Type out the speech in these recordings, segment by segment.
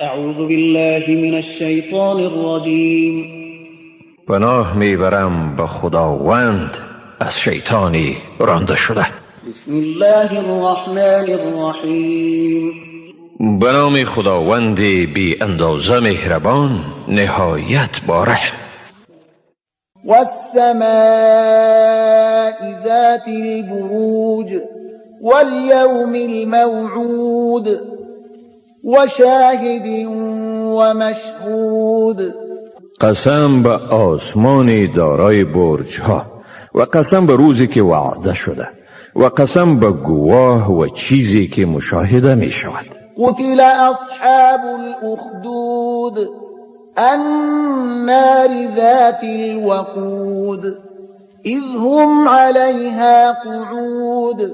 أعوذ بالله من الشیطان الرجیم. پناه میبرم به خداوند از شیطانی رانده شده. بسم الله الرحمن الرحیم. به نام خداوند بی اندازه مهربان، نهایت با رحم. والسماء ذات البروج واليوم الموعود وشاهد ومشهود. قسم به آسمان دارای برج ها و قسم به روزی که وعده شده و قسم به گواه و چیزی که مشاهده می شود. قتل اصحاب الاخدود، النار ذات الوقود، اذ هم عليها قعود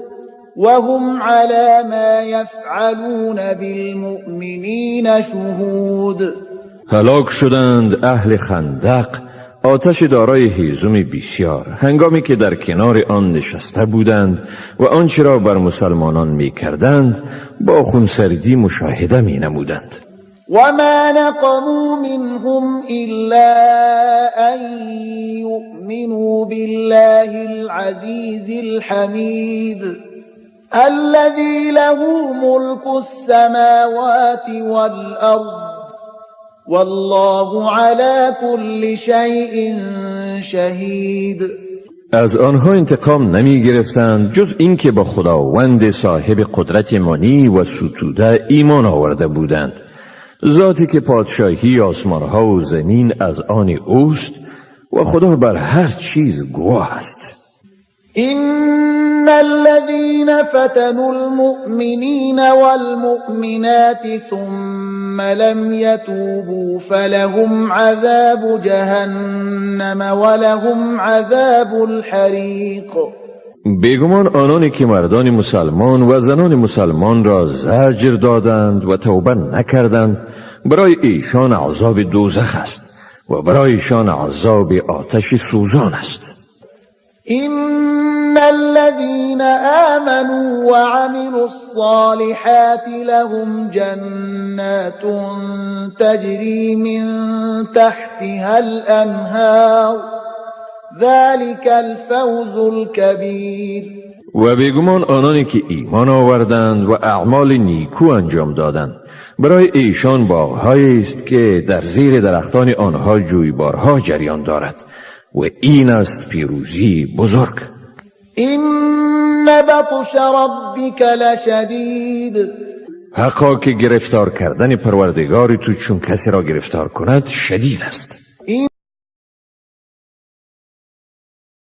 وهم على ما يفعلون بالمؤمنین شهود. هلاک شدند اهل خندق، آتش دارای هیزم بسیار، هنگامی که در کنار آن نشسته بودند و آنچه را بر مسلمانان می کردند با خونسردی مشاهده می نمودند. وما نقموا منهم إلا أن يؤمنوا بالله العزيز الحميد الذي له ملك السماوات والأرض والله على كل شيء شهید. از آنها انتقام نمی گرفتند جز اینکه با خداوند صاحب قدرت منی و ستوده ایمان آورده بودند، ذاتی که پادشاهی آسمانها و زمین از آن اوست و خدا بر هر چیز گواه است. إن الذين فتنوا المؤمنين والمؤمنات ثم لم يتوبوا فلهم عذاب جهنم ولهم عذاب الحریق. بیگمان آنانی که مردان مسلمان و زنان مسلمان را زجر دادند و توبه نکردند، برای ایشان عذاب دوزخ است و برای ایشان عذاب آتش سوزان است. إن الذين آمنوا وعملوا الصالحات لهم جنات تجري من تحتها الأنهار، ذلك الفوز الكبير. و بیگمان آنانی که ایمان آوردند و اعمال نیکو انجام دادند، برای ایشان باغهایی است که در زیر درختان آنها جویبارها جریان دارد و این است پیروزی بزرگ. إن بطش ربك لشدید. حقا که گرفتار کردن پروردگار تو چون کسی را گرفتار کند شدید است.